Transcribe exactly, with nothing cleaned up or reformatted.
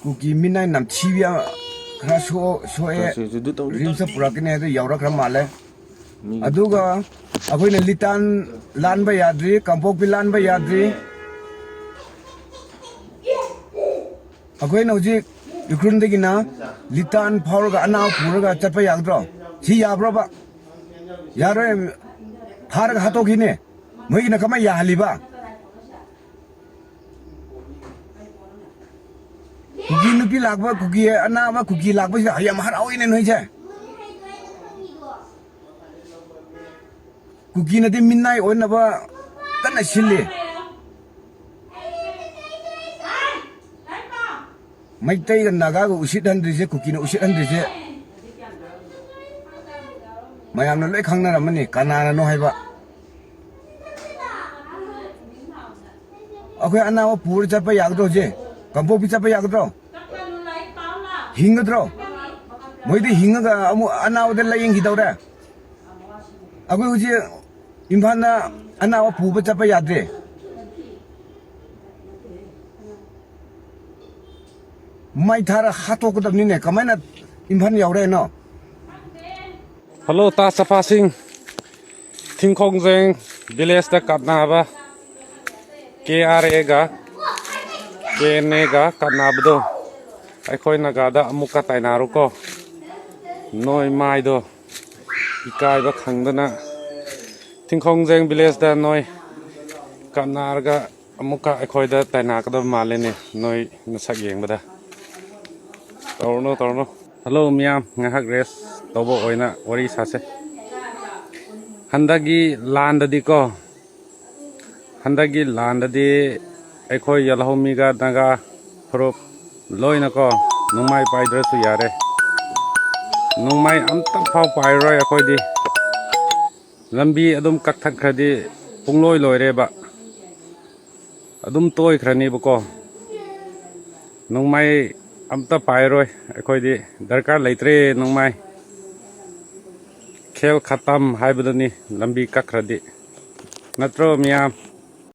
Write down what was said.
ꯀꯨꯀꯤ ꯃꯤꯅꯥꯏ ꯅꯝꯊꯤꯕ ꯈꯔ ꯁꯣꯛ- ꯁꯣꯛꯑꯦ꯫ ꯔꯤꯝꯁꯇ ꯄꯨꯔꯛꯀꯅꯤ ꯍꯥꯏꯗꯨ ꯌꯧꯔꯛꯈ꯭ꯔ ꯃꯥꯜꯂꯦ꯫ ꯑꯗꯨꯒ ꯑꯩꯈꯣꯏꯅ ꯂꯤꯇꯥꯟ ꯂꯥꯟꯕ ꯌꯥꯗ꯭ꯔꯤ, ꯀꯥꯡꯄꯣꯛꯄꯤ ꯂꯥꯟꯕ ꯌꯥꯗ꯭ꯔꯤ꯫ ꯑꯩꯈꯣꯏꯅ ꯍꯧꯖꯤꯛ ꯎꯈ꯭ꯔꯨꯜꯗꯒꯤꯅ ꯂꯤꯇꯥꯟ ꯐꯥꯎꯔꯒ ꯑꯅꯥꯕ ꯄꯨꯔꯒ ꯆꯠꯄ ꯌꯥꯒꯗ꯭ꯔꯣ? ꯁꯤ ꯌꯥꯕ꯭ꯔꯣꯕ? ꯌꯥꯔꯣꯏ꯫ ꯐꯥꯔꯒ ꯍꯥꯠꯇꯣꯛꯈꯤꯅꯦ꯫ ꯃꯣꯏꯒꯤꯅ ꯀꯃꯥꯏꯅ ꯌꯥꯍꯜꯂꯤꯕ? ꯀꯨꯀꯤ ꯅꯨꯄꯤ ꯂꯥꯛꯄ, ꯀꯨꯀꯤ ꯑꯅꯥꯕ, ꯀꯨꯀꯤ ꯂꯥꯛꯄꯁꯤꯗ ꯌꯥꯝ ꯍꯔꯥꯎꯏꯅꯦ ꯅꯣꯏꯁꯦ꯫ ꯀꯨꯀꯤꯅꯗꯤ ꯃꯤꯅꯥꯏ ꯑꯣꯟꯅꯕ ꯀꯟꯅ ꯁꯤꯜꯂꯤ꯫ ꯃꯩꯇꯩꯒ ꯅꯥꯒꯥꯒ ꯎꯁꯤꯠꯍꯟꯗ꯭ꯔꯤꯁꯦ, ꯀꯨꯀꯤꯅ ꯎꯁꯤꯠꯍꯟꯗ꯭ꯔꯤꯁꯦ ꯃꯌꯥꯝꯅ ꯂꯣꯏ ꯈꯪꯅꯔꯝꯃꯅꯤ, ꯀꯅꯥꯅꯅꯣ ꯍꯥꯏꯕ꯫ ꯑꯩꯈꯣꯏ ꯑꯅꯥꯕ ꯄꯨꯔ ꯆꯠꯄ ꯌꯥꯒꯗ꯭ꯔꯣ ꯍꯧꯖꯤꯛ? ꯀꯥꯡꯄꯣꯛꯄꯤ ꯆꯠꯄ ꯌꯥꯒꯗ꯭ꯔꯣ? ꯍꯤꯡꯒꯗ꯭ꯔꯣ? ꯃꯣꯏꯗꯤ ꯍꯤꯡꯉꯒ ꯑꯃꯨꯛ ꯑꯅꯥꯕꯗ ꯂꯥꯌꯦꯡꯈꯤꯗꯧꯔꯦ꯫ ꯑꯩꯈꯣꯏ ꯍꯧꯖꯤꯛ ꯏꯝꯐꯥꯜꯗ ꯑꯅꯥꯕ ꯄꯨꯕ ꯆꯠꯄ ꯌꯥꯗ꯭ꯔꯦ꯫ ꯃꯩ ꯊꯥꯔ ꯍꯥꯠꯇꯣꯛꯀꯗꯕꯅꯤꯅꯦ꯫ ꯀꯃꯥꯏꯅ ꯏꯝꯐꯥꯜ ꯌꯧꯔꯦꯅꯣ? ꯍꯜꯂꯣ, ꯇꯥ ꯆꯄꯥꯁꯤꯡ꯫ ꯊꯤꯡꯈꯣꯡꯖꯦꯡ ꯚꯤꯂꯦꯖꯇ ꯀꯥꯞꯅꯕ ꯀꯦ ꯑꯥꯔ ꯑꯦꯒ ꯀꯦ ꯑꯦꯟ ꯑꯦꯒ ꯀꯥꯞꯅꯕꯗꯣ ꯑꯩꯈꯣꯏ ꯅꯥꯒꯥꯗ ꯑꯃꯨꯛꯀ ꯇꯥꯏꯅꯔꯨꯀꯣ꯫ ꯅꯣꯏ ꯃꯥꯏꯗꯣ ꯏꯀꯥꯏꯕ ꯈꯪꯗꯅ ꯊꯤꯡꯈꯣꯡꯖꯦꯡ ꯚꯤꯂꯦꯖꯇ ꯅꯣꯏ ꯀꯥꯞꯅꯔꯒ ꯑꯃꯨꯛꯀ ꯑꯩꯈꯣꯏꯗ ꯇꯥꯏꯅꯔꯛꯀꯗꯕ ꯃꯥꯜꯂꯦꯅꯦ, ꯅꯣꯏ ꯅꯁꯛ ꯌꯦꯡꯕꯗ꯫ ꯇꯧꯔꯨꯅꯨ, ꯇꯧꯔꯨꯅꯨ꯫ ꯍꯜꯂꯣ ꯃꯤꯌꯥꯝ, ꯉꯥꯏꯍꯥꯛ ꯔꯦꯁ ꯇꯧꯕ ꯑꯣꯏꯅ ꯋꯥꯔꯤ ꯁꯥꯁꯦ꯫ ꯍꯟꯗꯛꯀꯤ ꯂꯥꯟꯗꯗꯤꯀꯣ, ꯍꯟꯗꯛꯀꯤ ꯂꯥꯟꯗꯗꯤ ꯑꯩꯈꯣꯏ ꯌꯦꯜꯍꯧꯃꯤꯒ ꯅꯥꯒꯥ ꯐꯨꯔꯨꯞ ꯂꯣꯏꯅꯀꯣ, ꯅꯣꯡꯃꯥꯏ ꯄꯥꯏꯗ꯭ꯔꯁꯨ ꯌꯥꯔꯦ꯫ ꯅꯣꯡꯃꯥꯏ ꯑꯝꯇ ꯐꯥꯎ ꯄꯥꯏꯔꯔꯣꯏ ꯑꯩꯈꯣꯏꯗꯤ꯫ ꯂꯝꯕꯤ ꯑꯗꯨꯝ ꯀꯛꯊꯠꯈ꯭ꯔꯗꯤ ꯄꯨꯡꯂꯣꯏ ꯂꯣꯏꯔꯦꯕ꯫ ꯑꯗꯨꯝ ꯇꯣꯏꯈ꯭ꯔꯅꯦꯕꯀꯣ꯫ ꯅꯣꯡꯃꯥꯏ ꯑꯝꯇ ꯄꯥꯏꯔꯣꯏ ꯑꯩꯈꯣꯏꯗꯤ, ꯗꯔꯀꯥꯔ ꯂꯩꯇ꯭ꯔꯦ ꯅꯣꯡꯃꯥꯏ꯫ ꯈꯦꯜ ꯈꯇꯝ ꯍꯥꯏꯕꯗꯨꯅꯤ ꯂꯝꯕꯤ ꯀꯛꯈ꯭ꯔꯗꯤ꯫ ꯅꯠꯇ꯭ꯔꯣ ꯃꯤꯌꯥꯝ?